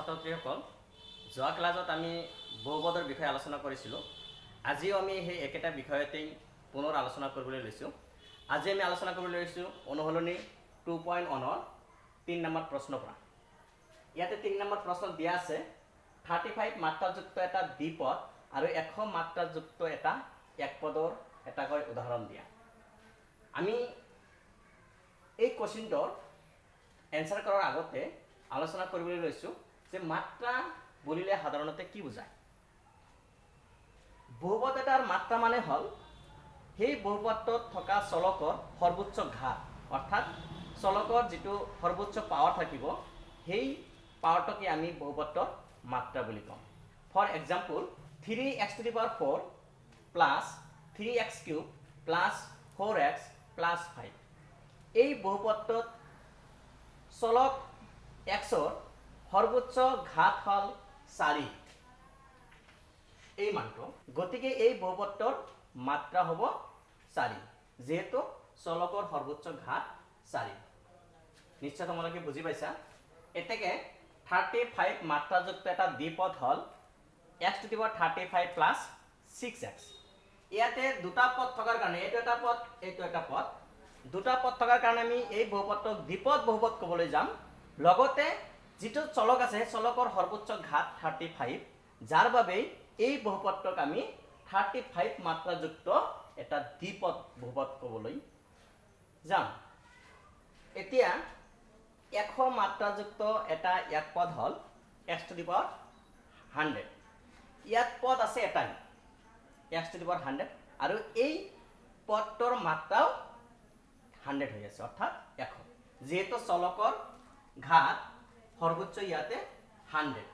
ছাত্ৰীসকল, যোৱা ক্লাছত আমি বহুপদৰ বিষয়ে আলোচনা কৰিছিলোঁ। আজিও আমি সেই একেটা বিষয়তেই পুনৰ আলোচনা কৰিবলৈ লৈছোঁ। আজি আমি আলোচনা কৰিবলৈ লৈছোঁ অনুশীলনী 2.1ৰ 3 নম্বৰ প্ৰশ্নৰ পৰা। ইয়াতে 3 নম্বৰ প্ৰশ্ন দিয়া আছে 35 মাত্ৰাযুক্ত এটা দ্বিপদ আৰু 100 মাত্ৰাযুক্ত এটা একপদৰ এটাকৈ উদাহৰণ দিয়া। আমি এই কুৱেশ্যনটোৰ এনচাৰ কৰাৰ আগতে আলোচনা কৰিবলৈ লৈছোঁ যে মাত্ৰা বুলিলে সাধাৰণতে কি বুজায়। বহুপদ এটাৰ মাত্ৰা মানে হ'ল সেই বহুপদটোত থকা চলকৰ সৰ্বোচ্চ ঘাত, অৰ্থাৎ চলকৰ যিটো সৰ্বোচ্চ পাৱাৰ থাকিব সেই পাৱাৰটোকে আমি বহুপদটোৰ মাত্ৰা বুলি কওঁ। For example, 3x to the power 4 plus 3x cube plus 4x plus 5। এই বহুপদটোত চলক এক্সৰ সৰ্বোচ্চ ঘাত হ'ল 4, এই মানটো। গতিকে এই বহুপদটোৰ মাত্ৰা হ'ব 4, যিহেতু চলকৰ সৰ্বোচ্চ ঘাত 4। নিশ্চয় তোমালোকে বুজি পাইছা। এতেকে 35 মাত্ৰাযুক্ত এটা দ্বিপদ হ'ল x to the power 35 plus 6x। ইয়াতে দুটা পদ থকাৰ কাৰণে, এইটো এটা পদ, এইটো এটা পদ, দুটা পদ থকাৰ কাৰণে আমি এই বহুপদটোক দ্বিপদ বহুপদ ক'বলৈ যাম। লগতে যিটো চলক আছে, চলকৰ সৰ্বোচ্চ ঘাত 35, যাৰ বাবেই এই বহুপদটোক আমি 35 মাত্ৰাযুক্ত এটা দ্বিপদ বহুপদ ক'বলৈ যাম। এতিয়া 100 মাত্ৰাযুক্ত এটা এক পদ হ'ল x to the power 100। ইয়াত পদ আছে এটাই, x to the power 100, আৰু এই পদটোৰ মাত্ৰাও 100 হৈ আছে, অৰ্থাৎ 100। যিহেতু চলকৰ ঘাত সৰ্বোচ্চ ইয়াতে 100,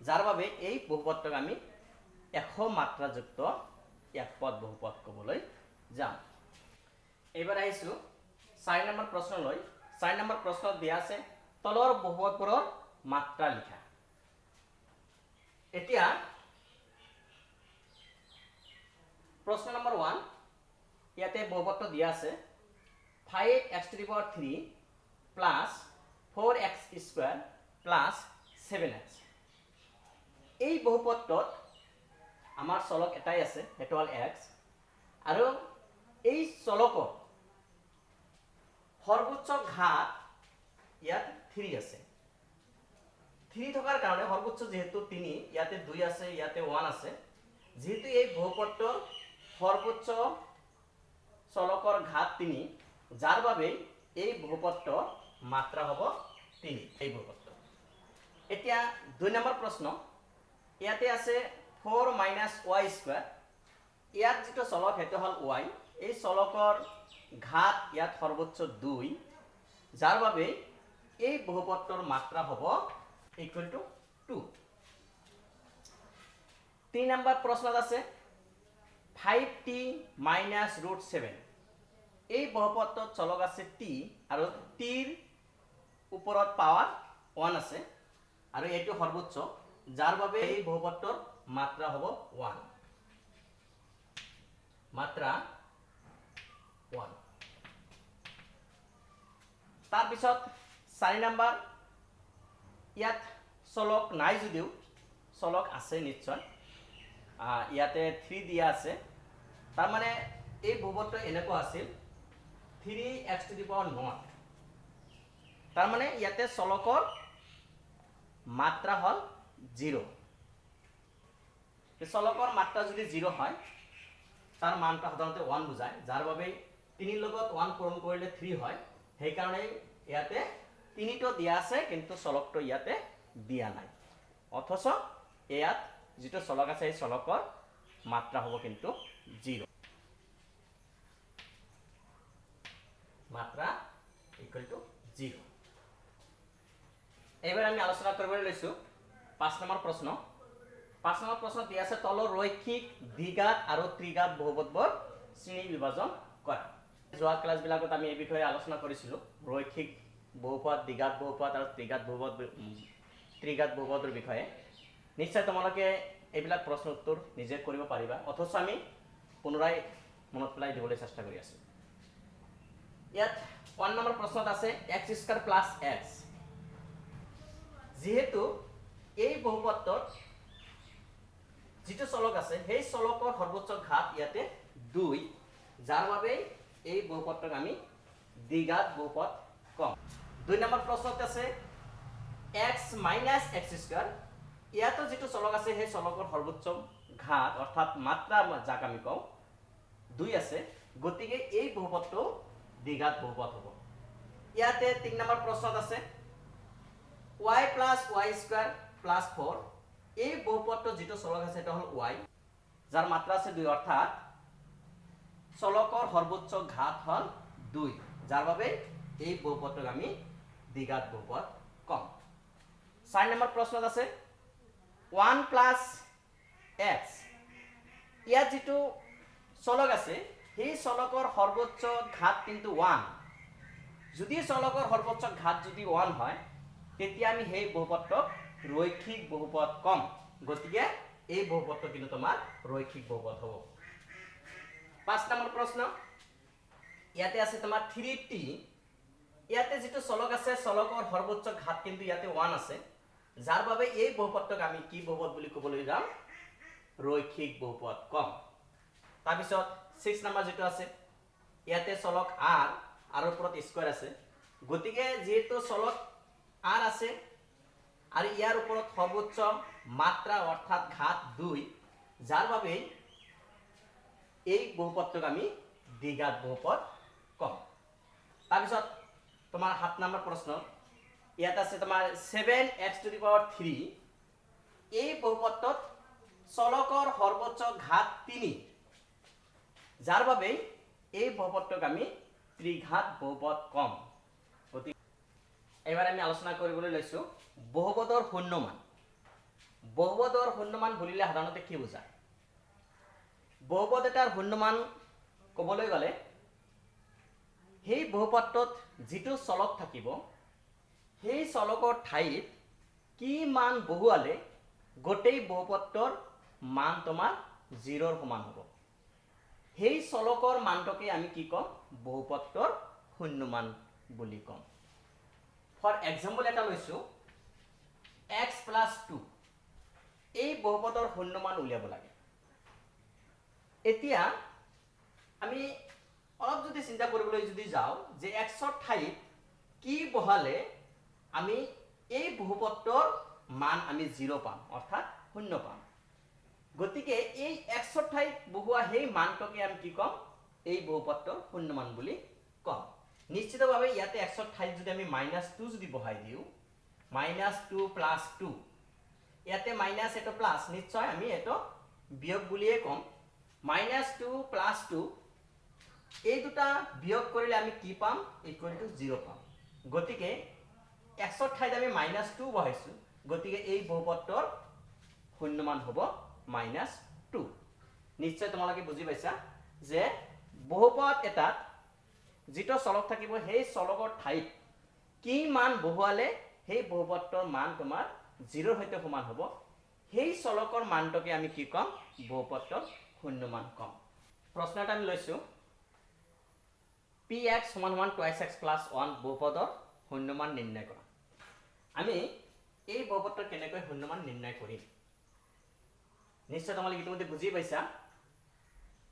যাৰ বাবে এই বহুপদটোক আমি 100 মাত্ৰাযুক্ত এক পদ বহুপদ ক'বলৈ যাম। এইবাৰ আহিছোঁ 4 নম্বৰ প্ৰশ্নলৈ। 4 নম্বৰ প্ৰশ্নত দিয়া আছে তলৰ বহুপদবোৰৰ মাত্ৰা লিখা। এতিয়া প্ৰশ্ন নম্বৰ 1, ইয়াতে বহুপদটো দিয়া আছে 5x to the power 3 plus 4x square plus 7x। এই বহুপদটোত আমাৰ চলক এটাই আছে, সেইটো হ'ল এক্স, আৰু এই চলকৰ সৰ্বোচ্চ ঘাত ইয়াত 3 আছে। 3 থকাৰ কাৰণে সৰ্বোচ্চ যিহেতু 3, ইয়াতে 2 আছে, ইয়াতে 1 আছে। যিহেতু এই বহুপদটোৰ সৰ্বোচ্চ চলকৰ ঘাত 3, যাৰ বাবে এই বহুপদটোৰ মাত্ৰা হ'ব 3, এই বহুপদটো। এতিয়া 2 নম্বৰ প্ৰশ্ন, ইয়াতে আছে 4 মাইনাছ ৱাই স্কুৱাৰ। ইয়াত যিটো চলক সেইটো হ'ল ৱাই, এই চলকৰ ঘাত ইয়াত সৰ্বোচ্চ 2, যাৰ বাবে এই বহুপদটোৰ মাত্ৰা হ'ব ইকুৱেল টু 2। 3 নম্বৰ প্ৰশ্নত আছে 5t minus root 7। এই বহুপদটোত চলক আছে টি আৰু টিৰ ওপৰত পাৱাৰ 1 আছে আৰু এইটো সৰ্বোচ্চ, যাৰ বাবে এই বহুপদটোৰ মাত্ৰা হ'ব 1, মাত্ৰা 1। তাৰপিছত 4 নম্বৰ, ইয়াত চলক নাই যদিও চলক আছে নিশ্চয়, ইয়াতে 3 দিয়া আছে। তাৰমানে এই বহুপদটো এনেকুৱা আছিল 3x to the power naught, তাৰমানে ইয়াতে চলকৰ মাত্ৰা হ'ল 0। চলকৰ মাত্ৰা যদি 0 হয় তাৰ মানটো সাধাৰণতে 1 বুজায়, যাৰ বাবে 3ৰ লগত 1 পূৰণ কৰিলে 3 হয়, সেইকাৰণে ইয়াতে 3টো দিয়া আছে কিন্তু চলকটো ইয়াতে দিয়া নাই। অথচ ইয়াত যিটো চলক আছে সেই চলকৰ মাত্ৰা হ'ব কিন্তু 0, মাত্ৰা ইকুৱেল টু 0। এইবাৰ আমি আলোচনা কৰিবলৈ লৈছোঁ 5 নম্বৰ প্ৰশ্ন। 5 নম্বৰ প্ৰশ্ন দিয়া আছে তলৰ ৰৈখিক, দ্বিঘাত আৰু ত্ৰিঘাত বহুপদবোৰ শ্ৰেণী বিভাজন কৰা। যোৱা ক্লাছবিলাকত আমি এই বিষয়ে আলোচনা কৰিছিলোঁ, ৰৈখিক বহুপদ, দ্বিঘাত বহুপদ আৰু ত্ৰিঘাত বহুপদৰ বিষয়ে। নিশ্চয় তোমালোকে এইবিলাক প্ৰশ্ন উত্তৰ নিজে কৰিব পাৰিবা, অথচ আমি পুনৰাই মনত পেলাই দিবলৈ চেষ্টা কৰি আছোঁ। ইয়াত 1 নম্বৰ প্ৰশ্নত আছে এক্স স্কুৱাৰ প্লাছ এক্স। যিহেতু এই বহুপদটোত যিটো চলক আছে সেই চলকৰ সৰ্বোচ্চ ঘাত ইয়াতে 2, যাৰ বাবে এই বহুপদটোক আমি দ্বিঘাত বহুপদ কম। 2 নম্বৰ প্ৰশ্নত আছে এক্স মাইনাছ এক্স স্কুৱাৰ। ইয়াতো যিটো চলক আছে সেই চলকৰ সৰ্বোচ্চ ঘাত অৰ্থাৎ মাত্ৰা যাক আমি কওঁ 2 আছে, গতিকে এই বহুপদটো দ্বিঘাত বহুপদ হ'ব। ইয়াতে 3 নম্বৰ প্ৰশ্নত আছে y plus y square plus 4। এই বহুপদটো যিটো চলক আছে সেইটো হ'ল ৱাই, যাৰ মাত্ৰা আছে 2, অৰ্থাৎ চলকৰ সৰ্বোচ্চ ঘাত হ'ল 2, যাৰ বাবে এই বহুপদটোক আমি দ্বিঘাত বহুপদ কম। 4 নম্বৰ প্ৰশ্নত আছে 1 প্লাছ এক্স। ইয়াত যিটো চলক আছে সেই চলকৰ সৰ্বোচ্চ ঘাত কিন্তু 1। যদি চলকৰ সৰ্বোচ্চ ঘাত যদি 1 হয় তেতিয়া আমি সেই বহুপদটোক ৰৈখিক বহুপদ কম, গতিকে এই বহুপদটো কিন্তু তোমাৰ ৰৈখিক বহুপদ হ'ব। 5 নম্বৰ প্ৰশ্ন, ইয়াতে আছে তোমাৰ 3t। ইয়াতে যিটো চলক আছে চলকৰ সৰ্বোচ্চ ঘাত কিন্তু ইয়াতে 1 আছে, যাৰ বাবে এই বহুপদটোক আমি কি বহুপদ বুলি ক'বলৈ যাম, ৰৈখিক বহুপদ কম। তাৰপিছত 6 নম্বৰ যিটো আছে ইয়াতে চলক আৰ, আৰৰ ওপৰত স্কুৱাৰ আছে, গতিকে যিহেতু চলক আৰ আছে আৰু ইয়াৰ ওপৰত সৰ্বোচ্চ মাত্ৰা অৰ্থাৎ ঘাত 2, যাৰ বাবে এই বহুপদটোক আমি দ্বিঘাত বহুপদ কম। তাৰপিছত তোমাৰ 7 নম্বৰ প্ৰশ্ন, ইয়াত আছে তোমাৰ 7 x to the power 3। এই বহুপদটোত চলকৰ সৰ্বোচ্চ ঘাত 3, যাৰ বাবে এই বহুপদটোক আমি ত্ৰিঘাত বহুপদ কম। গতিকে এইবাৰ আমি আলোচনা কৰিবলৈ লৈছোঁ বহুপদৰ শূন্যমান। বহুপদৰ শূন্যমান বুলিলে সাধাৰণতে কি বুজায়? বহুপদ এটাৰ শূন্যমান ক'বলৈ গ'লে সেই বহুপদটোত যিটো চলক থাকিব সেই চলকৰ ঠাইত কি মান বহুৱালে গোটেই বহুপদটোৰ মান তোমাৰ 0ৰ সমান হ'ব, সেই চলকৰ মানটোকে আমি কি ক'ম, বহুপদটোৰ শূন্যমান বুলি ক'ম। ফৰ এক্সাম্পল এটা লৈছোঁ, এক্স প্লাছ 2, এই বহুপদৰ শূন্যমান উলিয়াব লাগে। এতিয়া আমি অলপ যদি চিন্তা কৰিবলৈ যদি যাওঁ যে এক্সৰ ঠাইত কি বহালে আমি এই বহুপদটোৰ মান আমি 0 পাম, অৰ্থাৎ শূন্য পাম, গতিকে এই এক্সৰ ঠাইত বহোৱা সেই মানটোকে আমি কি ক'ম, এই বহুপদটোৰ শূন্যমান বুলি ক'ম। নিশ্চিতভাৱে ইয়াতে এক্সৰ ঠাইত যদি আমি মাইনাছ 2 যদি বহাই দিওঁ, মাইনাছ 2 প্লাছ 2, ইয়াতে মাইনাছ এইটো প্লাছ, নিশ্চয় আমি এইটো বিয়োগ বুলিয়ে ক'ম। মাইনাছ 2 প্লাছ 2 এই দুটা বিয়োগ কৰিলে আমি কি পাম, ইকুৱেল টু 0 পাম। গতিকে এক্সৰ ঠাইত আমি মাইনাছ 2 বহাইছোঁ, গতিকে এই বহুপদটোৰ শূন্যমান হ'ব মাইনাছ 2। নিশ্চয় তোমালোকে বুজি পাইছা যে বহুপদ এটাত যিটো চলক থাকিব সেই চলকৰ ঠাইত কি মান বহুৱালে সেই বহুপদটোৰ মান তোমাৰ 0ৰ সৈতে সমান হ'ব, সেই চলকৰ মানটোকে আমি কি ক'ম, বহুপদটোৰ শূন্যমান ক'ম। প্ৰশ্ন এটা আমি লৈছোঁ, পি এক্স সমান সমান টুৱাইছ এক্স প্লাছ 1 বহুপদৰ শূন্যমান নিৰ্ণয় কৰা। আমি এই বহুপদটোৰ কেনেকৈ শূন্যমান নিৰ্ণয় কৰিম, নিশ্চয় তোমালোকে ইতিমধ্যে বুজি পাইছা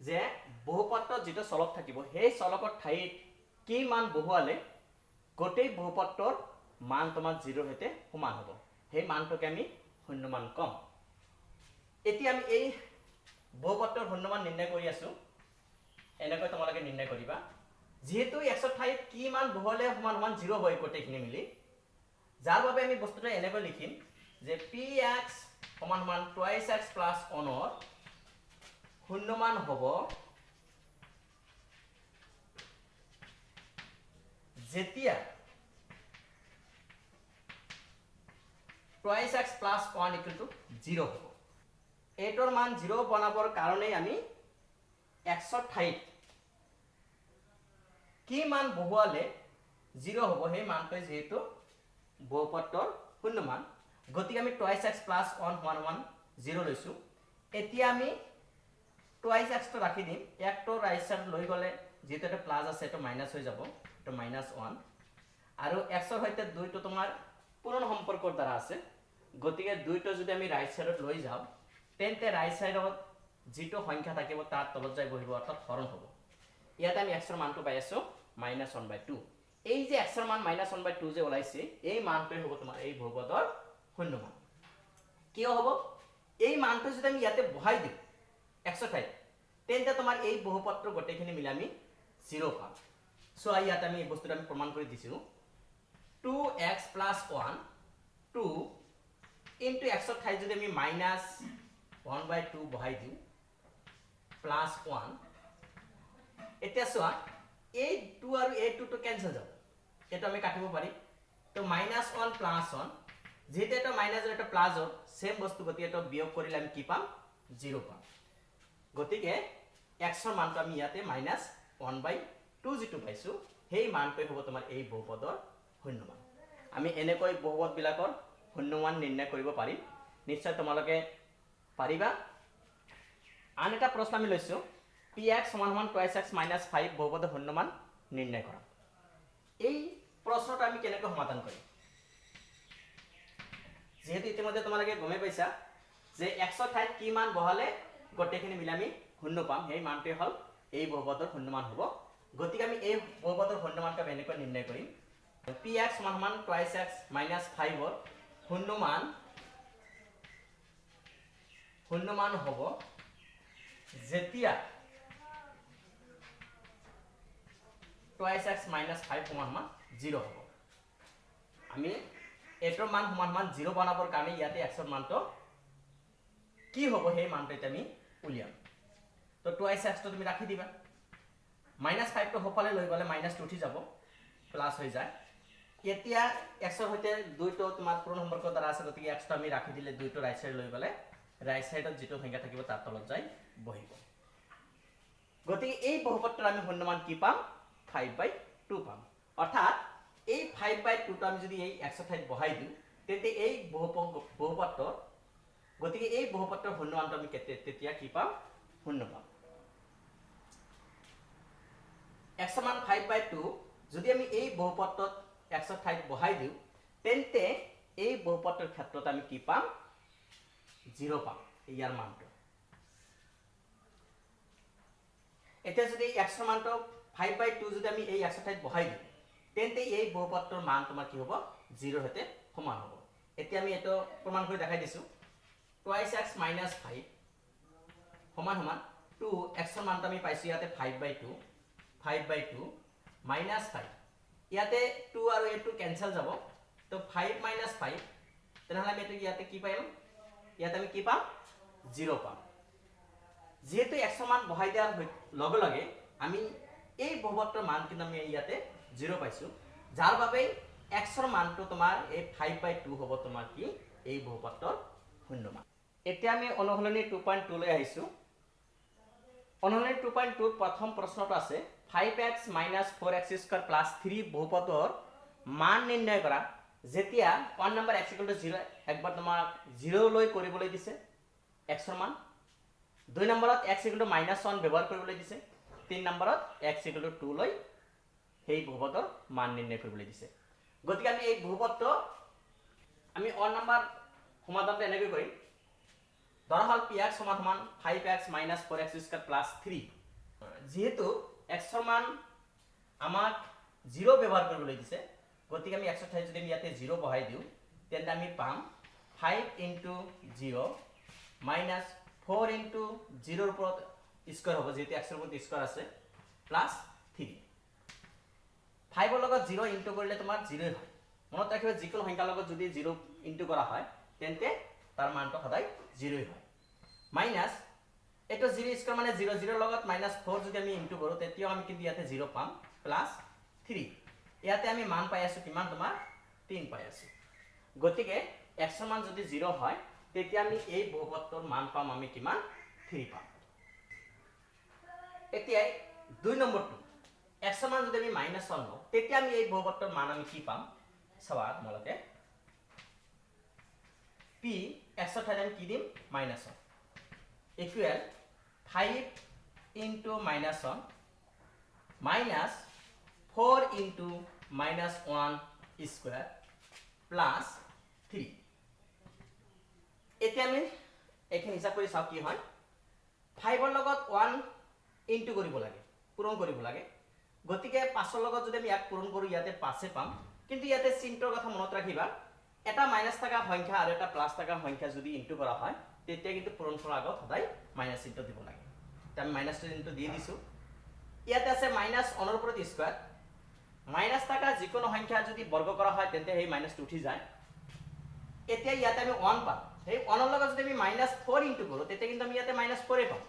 যে বহুপদটোত যিটো চলক থাকিব সেই চলকৰ ঠাইত কি মান বহুৱালে গোটেই বহুপদটোৰ মান তোমাৰ 0ৰ সৈতে সমান হ'ব, সেই মানটোকে আমি শূন্যমান ক'ম। এতিয়া আমি এই বহুপদটোৰ শূন্যমান নিৰ্ণয় কৰি আছোঁ, এনেকৈ তোমালোকে নিৰ্ণয় কৰিবা। যিহেতু এক্সৰ ঠাইত কি মান বহুৱালে সমান সমান 0 হয় গোটেইখিনি মিলি, যাৰ বাবে আমি বস্তুটো এনেকৈ লিখিম যে পি এক্স সমান সমান টুৱাইছ এক্স প্লাছ 1ৰ শূন্যমান হ'ব যেতিয়া twice x plus 1 equal to 0 হ'ব। এইটোৰ মান 0 বনাবৰ কাৰণেই আমি এক্সৰ ঠাইত কি মান বহুৱালে 0 হ'ব সেই মানটোৱে যিহেতু বহুপদটোৰ শূন্যমান, গতিকে আমি টুৱাইছ এক্স প্লাছ 1 সমান সমান 0 লৈছোঁ। এতিয়া আমি টুৱাইছ এক্সটো ৰাখি দিম, একটো ৰাইট চাইড লৈ গ'লে যিহেতু এটা প্লাছ আছে এইটো মাইনাছ হৈ যাব, এইটো মাইনাছ 1, আৰু এক্সৰ সৈতে 2টো তোমাৰ পূৰণ সম্পৰ্কৰ দ্বাৰা আছে, গতিকে দুইটো যদি আমি ৰাইট ছাইডত লৈ যাওঁ, তেন্তে ৰাইট ছাইডত যিটো সংখ্যা থাকিব তাৰ তলত যাই বহিব, অৰ্থাৎ হৰণ হ'ব। ইয়াতে আমি এক্সৰ মানটো পাই আছোঁ মাইনাছ ওৱান বাই টু। এই যে এক্সৰ মান মাইনাছ ওৱান বাই টু যে ওলাইছে, এই মানটোৱে হ'ব তোমাৰ এই বহুপদৰ শূন্য মান। কিয় হ'ব? এই মানটো যদি আমি ইয়াতে বহাই দিওঁ এক্সৰ ঠাইত, তেন্তে তোমাৰ এই বহুপদটো গোটেইখিনি মিলি আমি জিৰ' পাম। চোৱা, ইয়াত আমি এই বস্তুটো আমি প্ৰমাণ কৰি দিছোঁ। Two x plus one, two into এক্সৰ ঠাইত যদি আমি মাইনাছ ওৱান বাই টু বহাই দিওঁ, প্লাছ ওৱান। এতিয়া চোৱা, এই টু আৰু এই টুটো কেঞ্চেল যাব, এইটো আমি কাটিব পাৰিম। তো মাইনাছ ওৱান প্লাছ ওৱান, যিহেতু এটা মাইনাছ এটা প্লাছ হ'ল, ছেম বস্তু, গতিকে এইটো বিয়োগ কৰিলে আমি কি পাম? জিৰ' পাম। গতিকে এক্সৰ মানটো আমি ইয়াতে মাইনাছ ওৱান বাই টু যিটো পাইছোঁ, সেই মানটোৱে হ'ব তোমাৰ এই বহুপদৰ শূন্য মান। আমি এনেকৈ বহুপদবিলাকৰ শূন্য মান নিৰ্ণয় কৰিব পাৰিম। নিশ্চয় তোমালোকে পাৰিবা। আন এটা প্ৰশ্ন আমি লৈছোঁ। পি এক্স সমান সমান টুৱাইছ এক্স মাইনাছ ফাইভ বহুপদৰ শূন্য মান নিৰ্ণয় কৰা। এই প্ৰশ্নটো আমি কেনেকৈ সমাধান কৰিম? যিহেতু ইতিমধ্যে তোমালোকে গমেই পাইছা যে এক্সৰ ঠাইত কি মান বহালে গোটেইখিনি মিলি আমি শূন্য পাম, সেই মানটোৱে হ'ল এই বহুপদৰ শূন্য মান হ'ব। গতিকে আমি এই বহুপদৰ শূন্য মানটো আমি এনেকৈ নিৰ্ণয় কৰিম। পি এক্স সমান সমান টুৱাইছ এক্স মাইনাছ ফাইভৰ শূন্য মান হ'ব যেতিয়া টুৱাইছ এক্স মাইনাছ ফাইভ সমান সমান জিৰ' হ'ব। আমি এইটোৰ মান সমান সমান জিৰ' বনাবৰ কাৰণে ইয়াতে এক্সৰ মানটো কি হ'ব, সেই মানটো এতিয়া আমি উলিয়াম। তো টুৱাইছ এক্সটো তুমি ৰাখি দিবা, মাইনাছ ফাইভটো সোঁফালে লৈ গ'লে মাইনাছটো উঠি যাব, প্লাছ হৈ যায়। এতিয়া এক্সৰ সৈতে দুইটো তোমাৰ পূৰণ সম্পৰ্কৰ দ্বাৰা আছে, গতিকে এক্সটো আমি ৰাখি দিলে দুইটো ৰাইট চাইড লৈ গ'লে ৰাইট চাইডত যিটো সংখ্যা থাকিব তাৰ তলত যাই বহিব। গতিকে এই বহুপদটোৰ আমি শূন্য মান কি পাম? ফাইভ বাই টু পাম। অৰ্থাৎ এই ফাইভ বাই টুটো আমি যদি এই এক্সৰ ঠাইত বহাই দিওঁ, তেন্তে এই বহুপদটোৰ, গতিকে এই বহুপদটোৰ শূন্য মানটো আমি তেতিয়া কি পাম? শূন্য পাম। এক্সৰ মান ফাইভ বাই টু যদি আমি এই বহুপদটোত এক্সৰ ঠাইত বহাই দিওঁ, তেন্তে এই বহুপদটোৰ ক্ষেত্ৰত আমি কি পাম? জিৰ' পাম ইয়াৰ মানটো। এতিয়া যদি এক্সৰ মানটো ফাইভ বাই টু যদি আমি এই এক্সৰ ঠাইত বহাই দিওঁ, তেন্তে এই বহুপদটোৰ মান তোমাৰ কি হ'ব? জিৰ'ৰ সৈতে সমান হ'ব। এতিয়া আমি এইটো প্ৰমাণ কৰি দেখাই দিছোঁ। টুৱাইছ এক্স মাইনাছ ফাইভ সমান সমান টু, এক্সৰ মানটো আমি পাইছোঁ ইয়াতে five by two, five by two minus five। ইয়াতে টু আৰু এই টু কেঞ্চেল যাব, তো ফাইভ মাইনাছ ফাইভ। তেনেহ'লে আমি এইটো ইয়াতে কি পাম? ইয়াতে আমি কি পাম? জিৰ' পাম। যিহেতু এক্সৰ মান বহাই দিয়াৰ লগে লগে আমি এই বহুপদটোৰ মান কিন্তু আমি ইয়াতে জিৰ' পাইছোঁ, যাৰ বাবে এক্সৰ মানটো তোমাৰ এই ফাইভ বাই টু হ'ব তোমাৰ কি এই বহুপদটোৰ শূন্য মান। এতিয়া আমি অনুশীলনী 2.2লৈ আহিছোঁ। অনুশীলনী 2.2ৰ প্ৰথম প্ৰশ্নটো আছে five x minus four x square plus three বহুপদৰ মান নিৰ্ণয় কৰা যেতিয়া one number x equal to zero। একবাৰ তোমাক জিৰ'লৈ কৰিবলৈ দিছে এক্সৰ মান, দুই নম্বৰত x equal to minus one ব্যৱহাৰ কৰিবলৈ দিছে, তিনি নম্বৰত এক্স ইকুৱেল টু টুলৈ সেই বহুপদৰ মান নিৰ্ণয় কৰিবলৈ দিছে। গতিকে আমি এই বহুপদটো আমি ওৱান নম্বৰ সমাধানটো এনেকৈ কৰিম। ধৰা হ'ল পি এক্স সমান সমান five x minus four x square plus three। যিহেতু এক্সৰ মান আমাক জিৰ' ব্যৱহাৰ কৰিবলৈ দিছে, গতিকে আমি এক্সৰ ঠাইত যদি আমি ইয়াতে জিৰ' বহাই দিওঁ, তেন্তে আমি পাম five into zero minus four into জিৰ'ৰ ওপৰত স্কুৱাৰ হ'ব, যিহেতু এক্সৰ ওপৰত স্কুৱাৰ আছে, প্লাছ থ্ৰী। ফাইভৰ লগত জিৰ' ইনটু কৰিলে তোমাৰ জিৰ'ই হয়। মনত ৰাখিবা, যিকোনো সংখ্যাৰ লগত যদি জিৰ' ইনটু কৰা হয়, তেন্তে তাৰ মানটো সদায় জিৰ'ই হয়। মাইনাছ এইটো জিৰ' স্কুৱাৰ মানে জিৰ', জিৰ'ৰ লগত মাইনাছ ফ'ৰ যদি আমি ইনটু কৰোঁ, তেতিয়াও আমি কিন্তু ইয়াতে জিৰ' পাম, প্লাছ থ্ৰী। ইয়াতে আমি মান পাই আছোঁ কিমান? তোমাৰ তিনি পাই আছোঁ। গতিকে এক্সৰ মান যদি জিৰ' হয়, তেতিয়া আমি এই বহুপদটোৰ মান পাম আমি কিমান? থ্ৰী পাম। এতিয়া দুই নম্বৰটো, এক্সৰ মান যদি আমি মাইনাছ ওৱান লওঁ, তেতিয়া আমি এই বহুপদটোৰ মান আমি কি পাম? চাবা তোমালোকে, পি এক্সৰ ঠাইত আমি কি দিম? Minus one equal five into minus one minus four into minus one square plus three। এতিয়া আমি এইখিনি হিচাপ কৰি চাওঁ কি হয়। ফাইভৰ লগত ওৱান ইনটু কৰিব লাগে, পূৰণ কৰিব লাগে। গতিকে পাঁচৰ লগত যদি আমি ইয়াক পূৰণ কৰোঁ, ইয়াতে পাঁচে পাম। কিন্তু ইয়াতে চিনটোৰ কথা মনত ৰাখিবা, এটা মাইনাছ থকা সংখ্যা আৰু এটা প্লাছ থকা সংখ্যা যদি ইনটু কৰা হয়, তেতিয়া কিন্তু পূৰণ কৰাৰ আগত সদায় মাইনাছ চিনটো দিব লাগে। এতিয়া আমি মাইনাছ চিনটো দি দিছোঁ। ইয়াতে আছে মাইনাছ ওৱানৰ ওপৰত স্কুৱাৰ। মাইনাছ থকা যিকোনো সংখ্যা যদি বৰ্গ কৰা হয়, তেন্তে সেই মাইনাছটো উঠি যায়। এতিয়া ইয়াতে আমি ওৱান পাম। সেই ওৱানৰ লগত যদি আমি মাইনাছ ফ'ৰ ইনটু কৰোঁ, তেতিয়া কিন্তু আমি ইয়াতে মাইনাছ ফ'ৰে পাম।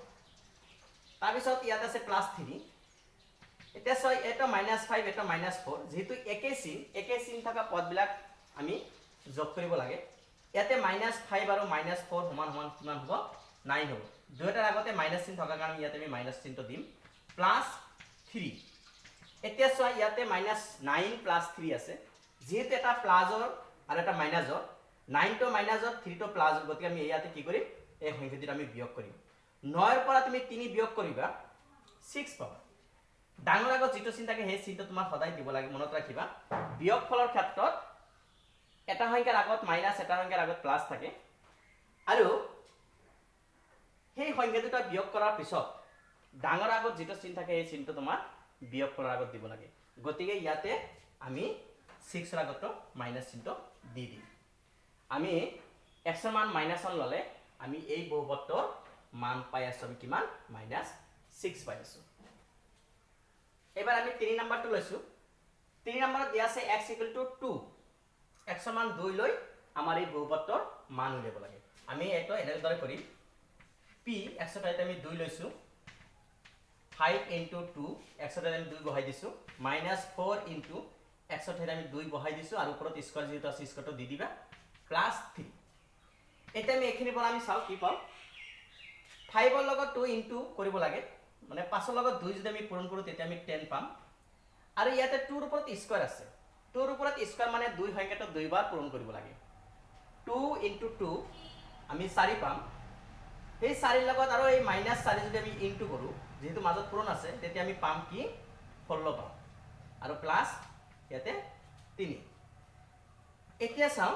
তাৰপিছত ইয়াত আছে প্লাছ থ্ৰী। এতিয়া চোৱা, এটা মাইনাছ ফাইভ, এটা মাইনাছ ফ'ৰ, যিহেতু একে চিন, একে চিন থকা পদবিলাক আমি যোগ কৰিব লাগে। ইয়াতে মাইনাছ ফাইভ আৰু মাইনাছ ফ'ৰ সমান সমান কিমান হ'ব? নাইন হ'ব। দুয়োটাৰ আগতে মাইনাছ চিন থকাৰ কাৰণে ইয়াতে আমি মাইনাছ চিনটো দিম, প্লাছ থ্ৰী। এতিয়া চোৱা, ইয়াতে মাইনাছ নাইন প্লাছ থ্ৰী আছে। যিহেতু এটা প্লাছৰ আৰু এটা মাইনাছৰ, নাইনটো মাইনাছৰ, থ্ৰীটো প্লাছৰ, গতিকে আমি ইয়াতে কি কৰিম? এই সংখ্যাটোত আমি বিয়োগ কৰিম। নয়ৰ পৰা তুমি তিনি বিয়োগ কৰিবা, ছিক্স পাবা। ডাঙৰ আগত যিটো চিন থাকে, সেই চিনটো তোমাৰ সদায় দিব লাগে। মনত ৰাখিবা, বিয়োগফলৰ ক্ষেত্ৰত এটা সংখ্যাৰ আগত মাইনাছ, এটা সংখ্যাৰ আগত প্লাছ থাকে আৰু সেই সংখ্যা দুটা বিয়োগ কৰাৰ পিছত ডাঙৰ আগত যিটো চিন থাকে, সেই চিনটো তোমাৰ বিয়োগ কৰাৰ আগত দিব লাগে। গতিকে ইয়াতে আমি ছিক্সৰ আগতো মাইনাছ চিনটো দি দিম। আমি এক্সৰ মান মাইনাছ ওৱান ল'লে আমি এই বহুপদটোৰ মান পাই আছোঁ আমি কিমান? মাইনাছ ছিক্স পাই আছোঁ। এইবাৰ আমি 3 নম্বৰটো লৈছোঁ। 3 নম্বৰত দিয়া আছে এক্স ইকুৱেল টু টু। এক্সৰ মান 2 লৈ আমাৰ এই বহুপদটোৰ মান উলিয়াব লাগে। আমি এইটো এনেদৰে কৰিম। পি এক্সৰ ঠাইত আমি 2 লৈছোঁ, ফাইভ ইণ্টু টু, এক্সৰ ঠাইত আমি 2 বহাই দিছোঁ, মাইনাছ ফ'ৰ ইণ্টু এক্সৰ ঠাইত আমি 2 বহাই দিছোঁ আৰু ওপৰত স্কোৱাৰ যিহেতু আছে, স্কোৱাৰটো দি দিবা, প্লাছ থ্ৰী। এতিয়া আমি এইখিনিৰ পৰা আমি চাওঁ কি পাওঁ। ফাইভৰ লগত টু ইণ্টু কৰিব লাগে, মানে পাঁচৰ লগত 2 যদি আমি পূৰণ কৰোঁ, তেতিয়া আমি 10 পাম। আৰু ইয়াতে টুৰ ওপৰত স্কোৱাৰ আছে। টুৰ ওপৰত স্কোৱাৰ মানে দুই সংখ্যাটো দুইবাৰ পূৰণ কৰিব লাগে। টু ইণ্টু টু আমি চাৰি পাম। সেই চাৰিৰ লগত আৰু এই মাইনাছ চাৰি যদি আমি ইনটু কৰোঁ, যিহেতু মাজত পূৰণ আছে, তেতিয়া আমি পাম কি? 16 পাম আৰু প্লাছ ইয়াতে তিনি। এতিয়া চাওঁ,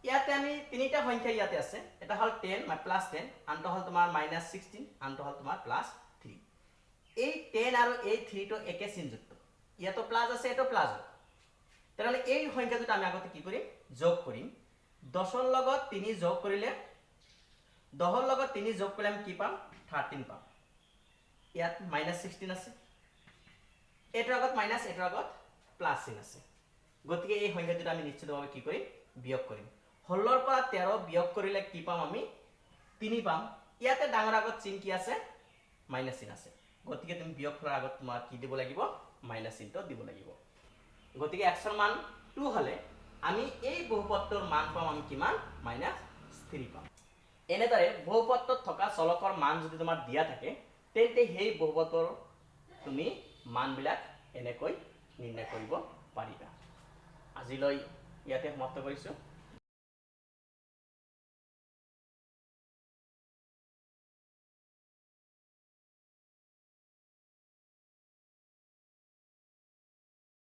ইয়াতে আমি তিনিটা সংখ্যা ইয়াতে আছে। এটা হ'ল 10, প্লাছ 10, আনটো হ'ল তোমাৰ মাইনাছ 16, আনটো হ'ল তোমাৰ প্লাছ থ্ৰী। এই 10 আৰু এই থ্ৰীটো একে চিনযুক্ত। ইয়াতো প্লাছ আছে, এইটো প্লাছ হয়। তেনেহ'লে এই সংখ্যা দুটা আমি আগতে কি কৰিম? যোগ কৰিম। 10ৰ লগত তিনি যোগ কৰিলে, 10ৰ লগত তিনি যোগ কৰিলে আমি কি পাম? 13 পাম। ইয়াত মাইনাছ 16 আছে। এইটোৰ আগত মাইনাছ, এইটোৰ আগত প্লাছ চিন আছে। গতিকে এই সংখ্যা দুটা আমি নিশ্চিতভাৱে কি কৰিম? বিয়োগ কৰিম। 16ৰ পৰা 13 বিয়োগ কৰিলে কি পাম আমি? তিনি পাম। ইয়াতে ডাঙৰ আগত চিন কি আছে? মাইনাছ চিন আছে। গতিকে তুমি বিয়োগ কৰাৰ আগত তোমাৰ কি দিব লাগিব? মাইনাছ চিনটো দিব লাগিব। গতিকে এক্সৰ মান টু হ'লে আমি এই বহুপদটোৰ মান পাম আমি কিমান? মাইনাছ থ্ৰী পাম। এনেদৰে বহুপদটোত থকা চলকৰ মান যদি তোমাৰ দিয়া থাকে, তেন্তে সেই বহুপদৰ তুমি মানবিলাক এনেকৈ নিৰ্ণয় কৰিব পাৰিবা। আজিলৈ ইয়াতে সমাপ্ত কৰিছোঁ।